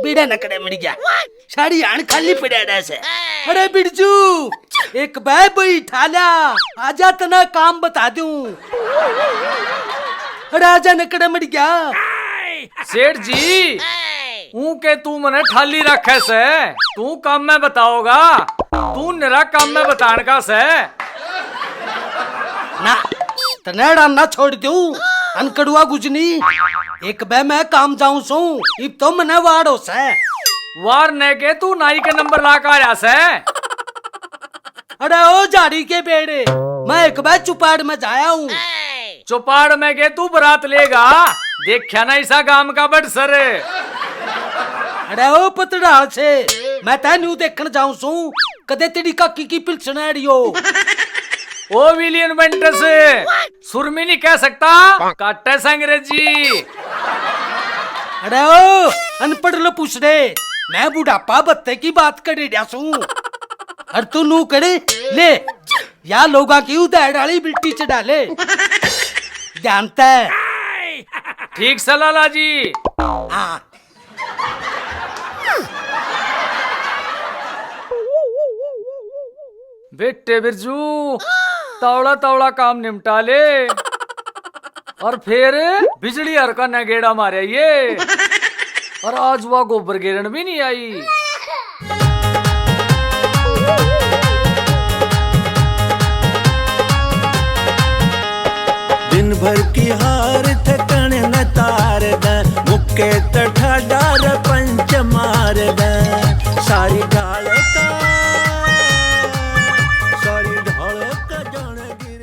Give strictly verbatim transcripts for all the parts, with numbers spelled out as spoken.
इड़ा नकड़े मिल गया। साड़ी हाण खाली पड़ा रह से। अरे बिरजू, एक बै बैठा ल्या, आजा तने काम बता दूं। अरे आजा नकड़े मिल गया। सेठ जी, ऊं के तू मने ठाली रखे से, तू काम में बताओगा, तू निरा काम में बताण का से। ना, तने अड़ा ना छोड़ दूं, अनकड़ुआ गुजनी, एक बे मैं काम जाऊं सूं, इब तो मने वार हो से। वार ने के तू नाई के नंबर ला के आया से। अरे ओ झाड़ी के बेड़े, मैं एक बार चुपाड़ में जाया हूँ। चुपाड़ में के तू बरात लेगा, देखा ना इसा गांव का बड़सर। अरे ओ पतड़ा से, मैं तै न्यू देखण जाऊं सूं, कदे तेरी काकी की पिलसण अड़ी हो। ओ विलियन बेंटस, सुरमी नहीं कह सकता, काटे से अंग्रेजी। अरे ओ अनपढ़ लो पूछ दे, मैं बुढ़ापा भत्ते की बात कर रहा सूं। और तू नू करे ले, या लोगा की उधेड़ आली बिल्टी चढ़ा ले। ध्यान तै। ठीक से लाला जी। हाँ। बेटे बिरजू, तावड़ा तावड़ा काम निपटा ले। और फिर बिजली हर का नगेड़ा मारे ये। और आज वह गोबर गिरण भी नहीं आई। दिन भर की हार थकन न तार दे, मुक्के त ठाडा र पंच मार दे। सारी ढाल का, सारी ढाल का जान गिर।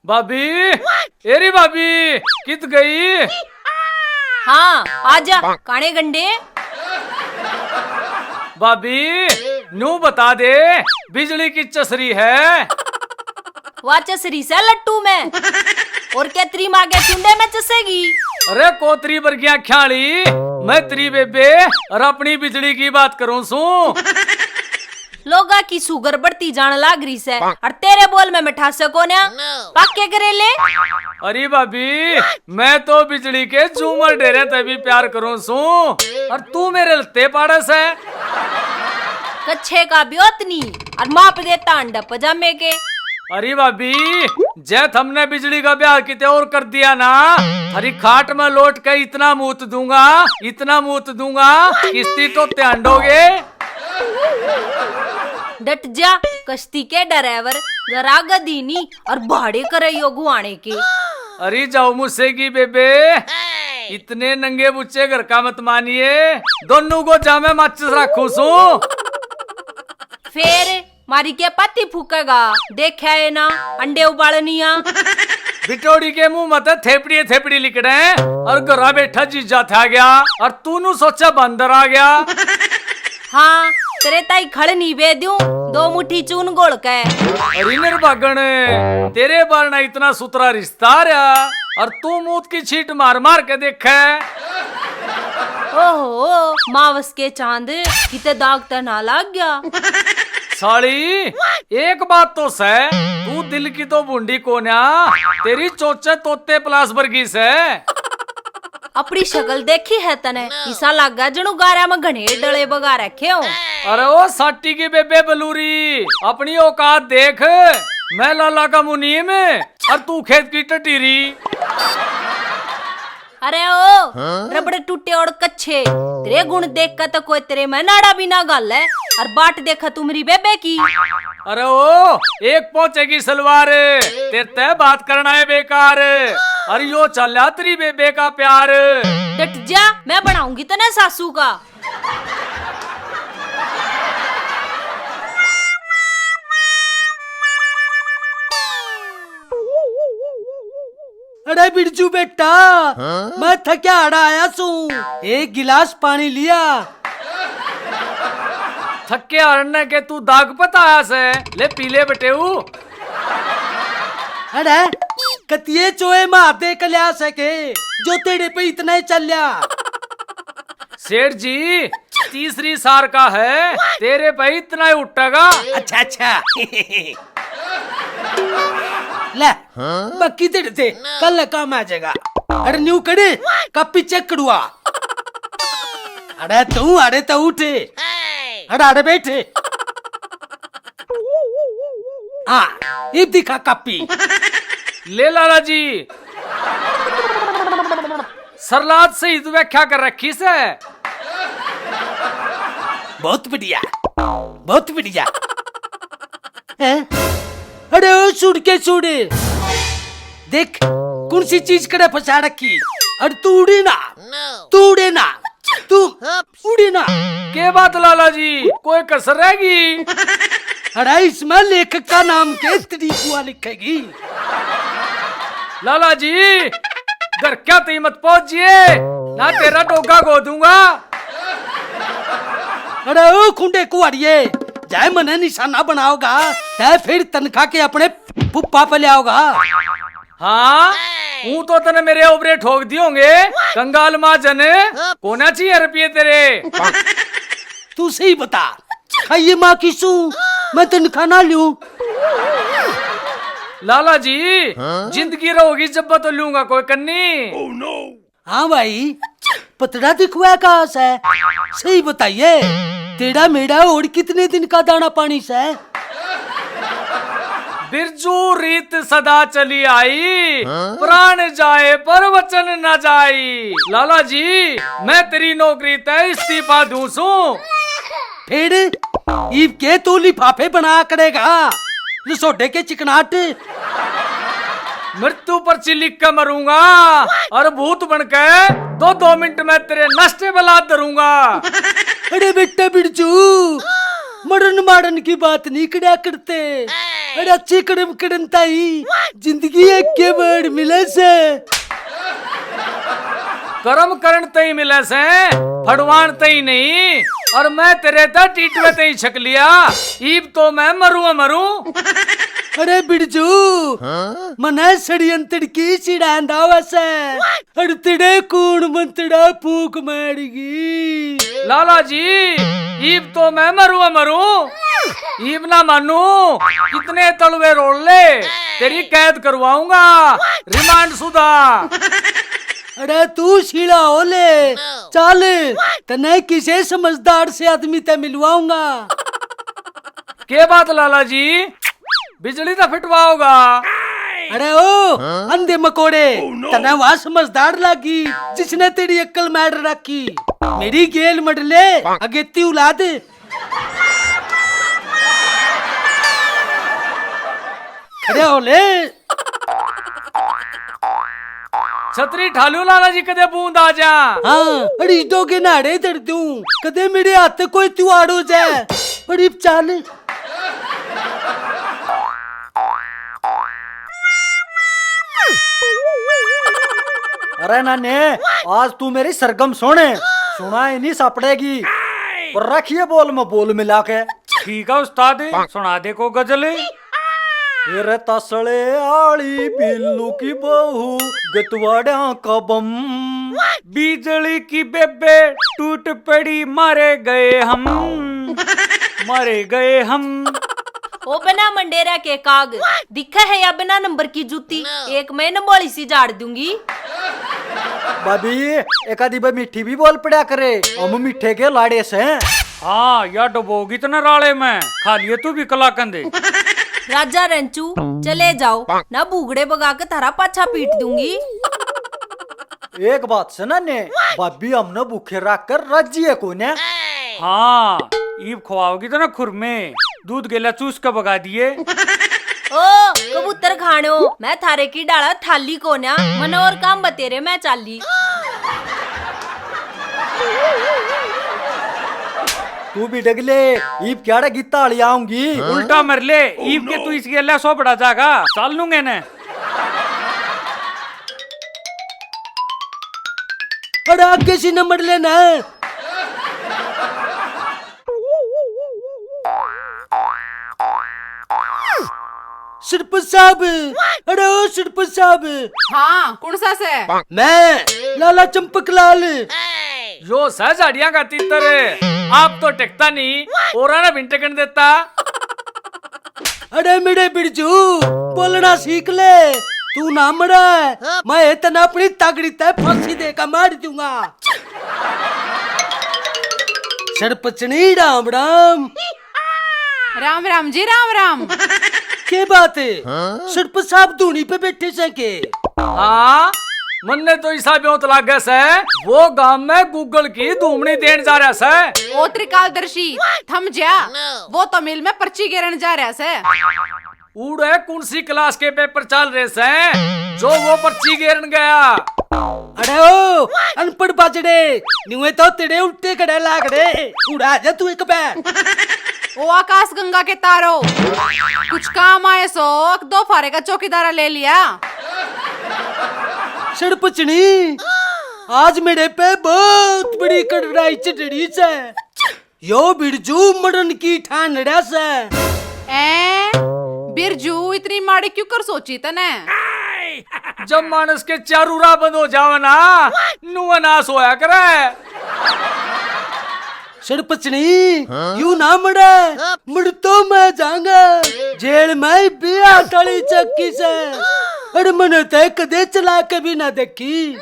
भाभी, एरी भाभी, कित गई? हाँ, आजा, काने गंडे। भाभी, न्यू बता दे, बिजली की चसरी है? वा चसरी से लट्टू में, और क्या तेरी माँ के चुंडे में चसेगी? अरे कोतरी बरगिया ख्याली, मैं तेरी बेबे और अपनी बिजली की बात करूं सूं। लोगा की सुगर बढ़ती जान लाग रही से, और तेरे बोल में मिठास कोन्या। पाके करेले। अरे भाभी, मैं तो बिजली के झूमर डेरे ते भी प्यार करूं सूं, और तू मेरे लत्ते पाड़े से। कच्छे का ब्योत नी, और माप देता अंडा पजामे के। अरे भाभी, जै थमने बिजली का ब्याह किते और कर दिया ना, थारी खाट में लौट के इतना मूत दूंगा, इतना मूत दूंगा, किस्ती तो त्यांडोगे। डट जा, कश्ती के ड्राइवर, जरा गदी नी और भाड़े करे यो गुआने के। अरे जाओ मुझसे की बेबे, इतने नंगे बुच्चे घर का मत मानिए, दोनों को जा मैं माचिस रखूं सूं। फिर मारी के पाती फूकेगा, देखा है ना, अंडे उबालनिया। बिटोड़ी के मुंह में तो थेपड़ी थेपड़ी लिकड़े और घरा बैठा जीजा था गया और तू नू सोचा बंदर आ गया। हाँ, तेरे ताई खड़ नहीं बे दूं, दो मुट्ठी चून घोल के। अरे निर्भागण, तेरे बारना इतना सुथरा रिश्ता रहा और तू मूत की छीट मार मार के देखे। ओहो, मावस के चांद, किते दाग ते ना लाग गया। साली, एक बात तो सै, तू दिल की तो भूंडी कोन्या, तेरी चोचे तोते पलास बरगी सै। अपनी शक्ल देखी है तने, इसा लागा जणु गारा में घने डले बगा रखे हो। अरे ओ साटी की बेबे बलूरी, अपनी औकात देख, मैं लाला का मुनीम और तू खेत की टटीरी। अरे ओ, हाँ? रबड़ टूटे और कच्छे, तेरे गुण देख के तो कोई तेरे में नाड़ा भी ना घाले। और बाट देखा तू मेरी बेबे की। अरे ओ, एक पहुंचेगी सलवार, तेरे ते बात करना है बेकार। अरे यो चल्या तेरी बेबे का प्यार। डट जा, मैं बनाऊंगी तने सासू का। अरे बिरजू बेटा, हाँ? मैं थक्या हाड़ा आया सूं, एक गिलास पानी लिया। थक्के हाड़ने के तू दाग पता आया से, ले पी ले बटेऊ। अरे कतिये चोए में हाथे कल्या सके, जो तेरे पे इतना ही चल्या। सेठ जी, तीसरी सार का है, तेरे पे इतना ही उठेगा। अच्छा, अच्छा। ले, हाँ? बाकी तेरे ते कल काम आ जाएगा। अरे न्यू कड़े, का पीछे कड़ुआ। अरे तू, अरे तो उठ। अरे, अरे बैठ। हाँ, इब दिखा कापी। ले लाला जी, सरलाद सही तू व्याख्या कर रखी से। बहुत बढ़िया, बहुत बढ़िया। हैं? अरे ओ सुड़ के सुड़, देख कौन सी चीज कड़े फंसा रखी। अरे तू उड़ी ना, तू उड़े ना, तू उड़ी ना। के बात लाला जी, कोई कसर रहेगी? अरे इसमें लेखक का नाम के स्त्री कुआ लिखेगी। लाला जी, घर क्या तई मत पहुंचिए, ना तेरा डोगा गो दूंगा। अरे ओ खुंडे कुआड़िए, जाए मने निशाना बनाओगा, तै फिर तनखा के अपने फुप्पा पे ले आओगा। हाँ, हूँ तो तने मेरे ओबरे ठोक दिए होंगे, कंगाल महाजन। कोना चाहिए रुपये तेरे? तू सही बता, खाइए माँ की सू, मैं तनखा ना लूं। लाला जी, जिंदगी रहोगी जब तो लूंगा कोई कन्नी। हाँ भाई, पतड़ा दिखवा कहाँ से? सही बताइए, टेढ़ा मेढ़ा और कितने दिन का दाना पानी से? बिरजू रीत सदा चली आई, प्राण जाए पर वचन न जाई। लाला जी, मैं तेरी नौकरी तै इस्तीफा दूं सूं। फिर इब के तू लिफाफे बना करेगा? रसोडे के चिकनाट। मृत्यु पर्ची लिख के मरूंगा और भूत बन के दो दो मिनट में तेरे नष्टे बला धरूंगा। अरे बेटा बिरजू, मरण मारण की बात नहीं कड़ा करते। अरे अच्छी कड़म कड़म ताई, जिंदगी एक के बार मिले से। कर्म करण तई मिले से, फड़वान तई नहीं। और मैं तेरे ते टीटवे तई छक लिया, ईब तो मैं मरूं मरूं। अरे बिरजू, मने षड्यंत्र की सिड़ांदा वसे, अरे तेरे कूण मंतड़ा फूक मारगी। लाला जी, ईब तो मैं मरूं मरूं, ईब ना मानू, कितने तलवे रोल ले, तेरी कैद करवाऊंगा, रिमांड सुधा। अरे तू शीला हो ले, चल, तने किसे समझदार से आदमी ते मिलवाऊंगा। के बात लाला जी, बिजली तो फिटवाओगा? अरे ओ अंधे मकोड़े, तने वह समझदार लागी जिसने तेरी अक्ल मार रखी। मेरी गेल मडले अगेती औलाद। खड़े हो ले। छतरी ठालू लाला जी, कदे बूंद आ जा। हाँ, अड़ी दो के नाड़े धर दूं, कदे मेरे हाथ कोई तू आड़ो जा। अड़ी चाल। अरे नाने, आज तू मेरी सरगम सुन, सुनाई नहीं सापड़ेगी। और रखिए बोल में बोल मिला के। ठीक है उस्ताद, सुना दे को गजल। रे तसले आली बिल्लू की बहू, गतवाड़ा का बम। बिजली की बेबे टूट पड़ी, मारे गए हम, मारे गए हम। ओ बिना मंडेरा के काग, दिखे है या बिना नंबर की जूती, एक मैं नंबोली सी झाड़ दूंगी। भाभी, एक आधी बे मीठी भी बोल पड़ा करे, हम मीठे के लाड़े से। हाँ, या डुबोगी तो ना राले में, खा लिए तू भी कलाकंद। राजा रंचू, चले जाओ, ना भूगड़े बगा के थारा पाछा पीट दूंगी। एक बात सुना ने, भाभी हमने भूखे रख कर राजी है कोने। हाँ, ईब खवाओगी तो ना खुरमे, दूध गेला चूस के बगा दिए। ओ कबूतर खाणो, मैं थारे की डाला थाली कोन्या, मने और काम बतेरे मैं चाली। तू भी डगले, ईब क्याड़ा गीता आली आऊंगी। उल्टा मर ले, ईब के तू इस गेला सो बड़ा जागा, चाल लूंगे ने। अरे आगे सी नंबर लेना है। सरपंच साहब, अरे ओ सरपंच साहब। हाँ, कौन सा से? मैं लाला चंपक लाल। यो सह झाड़ियां का तीतर, आप तो टिकता नहीं, और ना भिंटकन देता। अरे मेरे बिरजू, बोलना सीख ले, तू ना मरे, मैं तने अपनी तागड़ी तै फांसी देकर मार दूंगा। सरपंचनी, राम राम। राम राम जी, राम राम। के बात है? सरपंच साहब धूनी पे बैठे से के? हाँ, मन्ने तो इसा ब्योंत लागे से, वो गांव में Google की धूमनी देन जा रहा से। ओ त्रिकालदर्शी, थम जा, वो तो मिल में पर्ची गेरन जा रहा से। उड़े कौन सी क्लास के पेपर चल रहे से जो वो पर्ची गेरन गया? अरे ओ अनपढ़ बाजड़े, न्यूए तो तेरे उल्टे खड़े लाग रहे। उड़ा जा तू एक बार। ओ आकाश गंगा के तारो, कुछ काम आए सो दो फारे का चौकीदारा ले लिया। सरपंचनी, आज मेरे पे बहुत बड़ी कठिनाई चढ़ रही से। यो बिरजू मरण की ठान रहा से। ए, बिरजू इतनी माड़ी क्यों कर सोची तने? जब मानस के चारू राह बंद हो जावे ना, नुआ नाश होया करे। सरपंचनी, यूं ना मरे, मर तो मैं जाऊंगा। जेल में बिया तली चक्की से। अरे मने ते कदे चला के भी ना देखी।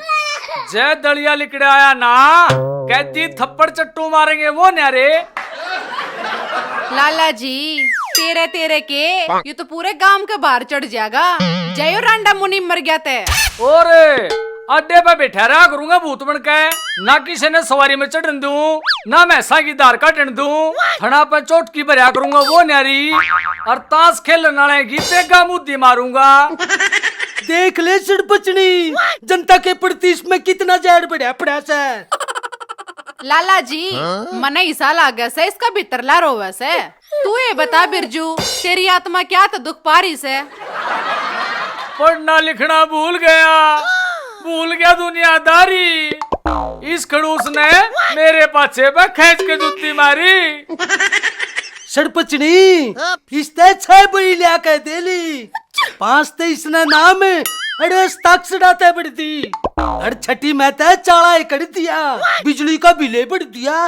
जय दलिया लिकड़े आया ना, कैदी थप्पड़ चट्टू मारेंगे वो न्यारे। लाला जी, तेरे तेरे के, ये तो पूरे गांव के बाहर चढ़ जाएगा। जयो रांडा मुनि मर गया ते। और अड्डे पे बैठा रहा करूंगा भूत बन के, ना किसी ने सवारी में चढ़न दूं, ना भैंसा की धार काटन दूं। थना पे चोटकी भरया करूंगा वो न्यारी, और ताश खेलन वाले की बेगा मुद्दी मारूंगा। देख ले सिड़पचनी, जनता के प्रति इसमें कितना जहर बढ़या पड़ा से। लाला जी, हाँ? मने इसा लागे से इसका भीतरला रोवे से। तू ये बता बिरजू, तेरी आत्मा क्या तो दुख पा रही से? पढ़ना लिखना भूल गया, भूल गया दुनियादारी। इस खड़ूस ने मेरे पाछे पे खींच के जुत्ती मारी। सरपंचनी, इसते छह बई लिया के दे ली, पांच ते इसने नाम, अरे हस्ताक्षर आते बढ़ दी, और छठी में ते चाला ही कर दिया, बिजली का बिल ही बढ़ दिया।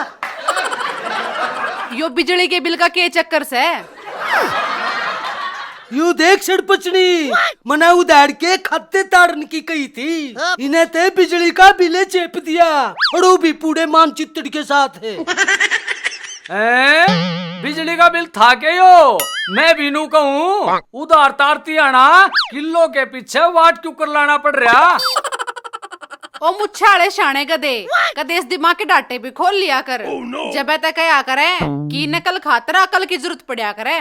यो बिजली के बिल का के चक्कर से? यू देख सिड़पचनी, मने उधार के खाते तारन की कही थी, इन्हें ते बिजली का बिल चेप दिया, और वो भी पूरे मानचित्र के साथ है। हैं? बिजली का बिल था के यो? मैं भी नू कहूँ, उधार तारती आना, किलो के पीछे वाट क्यों कर लाना पड़ रहा? ओ मुच्छे आले शाणे गधे, कदे इस दिमाग के डाटे भी खोल लिया कर। जब तक कहा करे कि नकल खातर अकल की जरूरत पड़ा करे।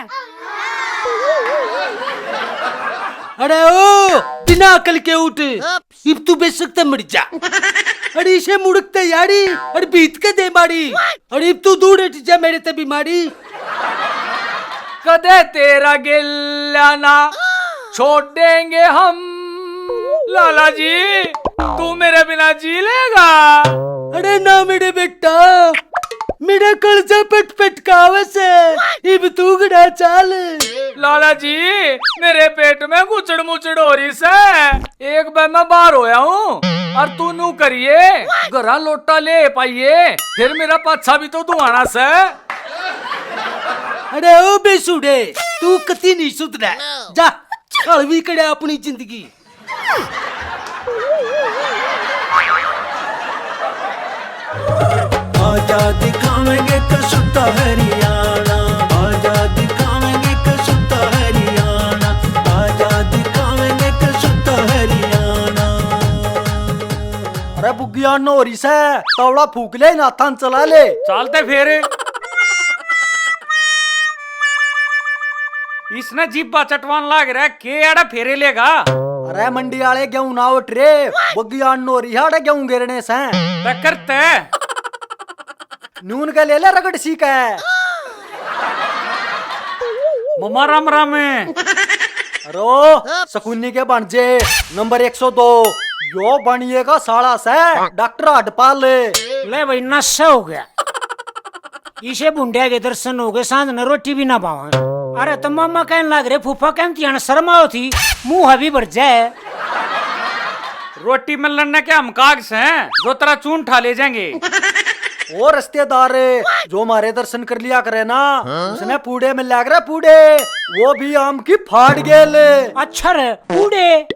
अरे ओ, बिना अकल के उठ, इब तू बेशक ते मर जा। अरे इसे मुड़कते यारी, अरे बीत के दे मारी, अरे इब तू दूर हट जा मेरे ते बीमारी। कदे तेरा गेला ना छोड़ेंगे हम। लाला जी, तू मेरे बिना जी लेगा? अरे ना मेरे बेटा, मेरा कलजा पट पट कावे से, इब तू गड़ा चाल। लाला जी, मेरे पेट में गुचड़ मुचड़ हो रही से, एक बार मैं बाहर होया हूँ और तू नू करिए, घरा लोटा ले पाइए, फिर मेरा पाछा भी तो धुआना से। अरे ओ बेसुड़े, तू कती नहीं सुधरा, जा, हलवी करे अपनी जिंदगी। आजा दिखावेंगे कसुता हरियाणा, आजा दिखावेंगे कसुता हरियाणा, आजा दिखावेंगे कसुता हरियाणा। अरे बुग्गिया नोरी से, तवड़ा फूक ले, नाथान चला ले। चालते फेर। इसने जीभा चटवान लाग रहा है, के आड़ा फेरे लेगा? अरे मंडी आले गेहूं ना उठ रे, बगियान नो रिहाड़े गेहूं गिरने से। टक्कर ते। नून के ले ले रगड़ सी के। ममा राम राम। रो, सकुनी के बन जे, नंबर एक सौ दो। यो बनिएगा साला से, डॉक्टर हडपाल। ले भाई, नशा हो गया। इसे भुंडिया के दर्शन हो गए, सांझ ने रोटी भी ना पावे। अरे तो मामा कहने लाग रहे, फूफा कहती है ना, शर्माओ थी, मुंह भी भर जाए। रोटी मिलने के हम काग से हैं, जो तेरा चून ठा ले जाएंगे। ओ रिश्तेदार, जो हमारे दर्शन कर लिया करे ना, उसने पूड़े में लाग रहे पूड़े, वो भी आम की फाड़ गेल। अच्छा रे, पूड़े?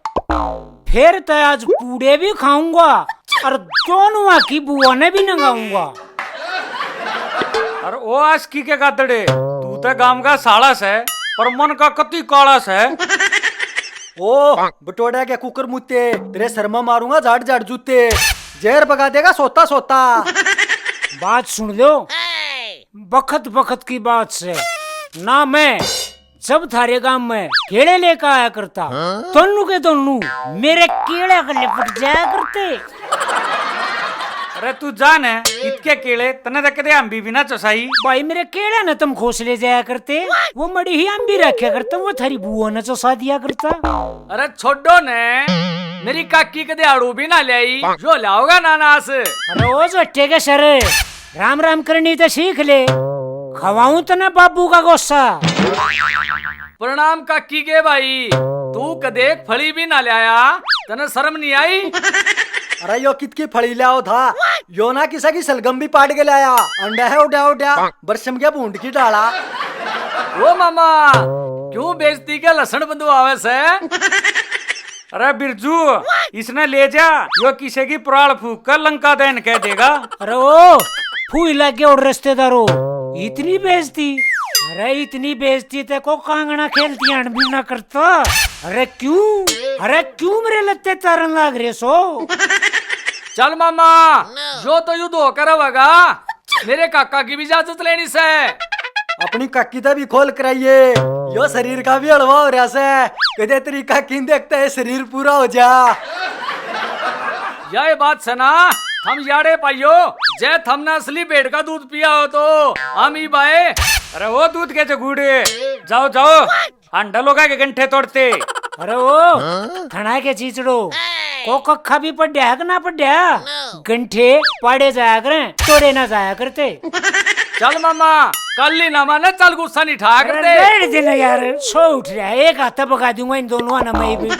फिर तो आज पूड़े भी खाऊंगा और दोनों की बुआ ने भी नंगाऊंगा। अरे ओ आसकी के गादड़े, तू तो गांव का साला सै, पर मन का कति काला सै। ओ बटोड़ा के कुकर मुत्ते, तेरे सर में मारूंगा झाड़ झाड़ जूते, जहर बगा देगा सोता सोता। बात सुन लो, बखत बखत की बात से ना मैं जब थारे गांव में केले लेकर आया करता, हाँ? दोनों के दोनों मेरे केले के लिपट जाया करते। अरे तू जान है, इतके केले तने तो कदे हम भी बिना चसाई। भाई, मेरे केले ने तुम खोस ले जाया करते, वो मड़ी ही हम भी रखा करते, वो थारी बुआ ने चसा दिया करता। अरे छोड़ो ने, मेरी काकी कदे आड़ू भी ना ले आई, जो लाओगा नानास। अरे ओ झट्टे के सर, राम राम करनी तो सीख ले, खवाऊं तने बाबू का गोसा। प्रणाम काकी के भाई, तू कदे एक फली भी ना लाया, तने शर्म नहीं आई? अरे यो कितकी फली लाओ था, यो ना किसा की सलगम भी पाट के लाया, अंडा है उड्या उड्या, बरसम के भूंड की डाला। ओ मामा, क्यों बेइज्जती के लसण बंधवावे से? अरे बिरजू, इसने ले जा, यो किसे की पुराल फूक कर लंका दहन कह देगा। अरे ओ, फूई लागे और रिश्तेदारों, इतनी बेइज्जती? अरे इतनी बेइज्जती ते को कांगना खेलती हण भी ना करता। अरे क्यों? अरे क्यों मेरे लत्ते तारन लाग रहे सो? चल मामा, जो तो युद्ध होकर होगा, मेरे काका की भी इजाजत लेनी से। अपनी काकी ते भी खोल कराइए, यो शरीर का भी हलवा हो रहा से। कदे तेरी काकी ने देखता है, शरीर पूरा हो जा। यही बात से ना, हम याड़े पाइयो, जै थमने असली भेड़ का दूध पिया हो तो हम ही बाए। अरे वो दूध के जगूड़े, जाओ जाओ, हांडा लोगा के गंठे तोड़ते। अरे ओ, हाँ? थना के चीचड़ो, को कखा भी पढ़या है कि ना पढ़या? गंठे पाड़े जाया करें, तोड़े ना जाया करते। चल मामा, कल ही ना माने, चल गुस्सा नहीं ठा अरे करते। बैठ दे ना यार, सो उठ रहा है, एक हाथ पका दूंगा इन दोनों ना मैं भी।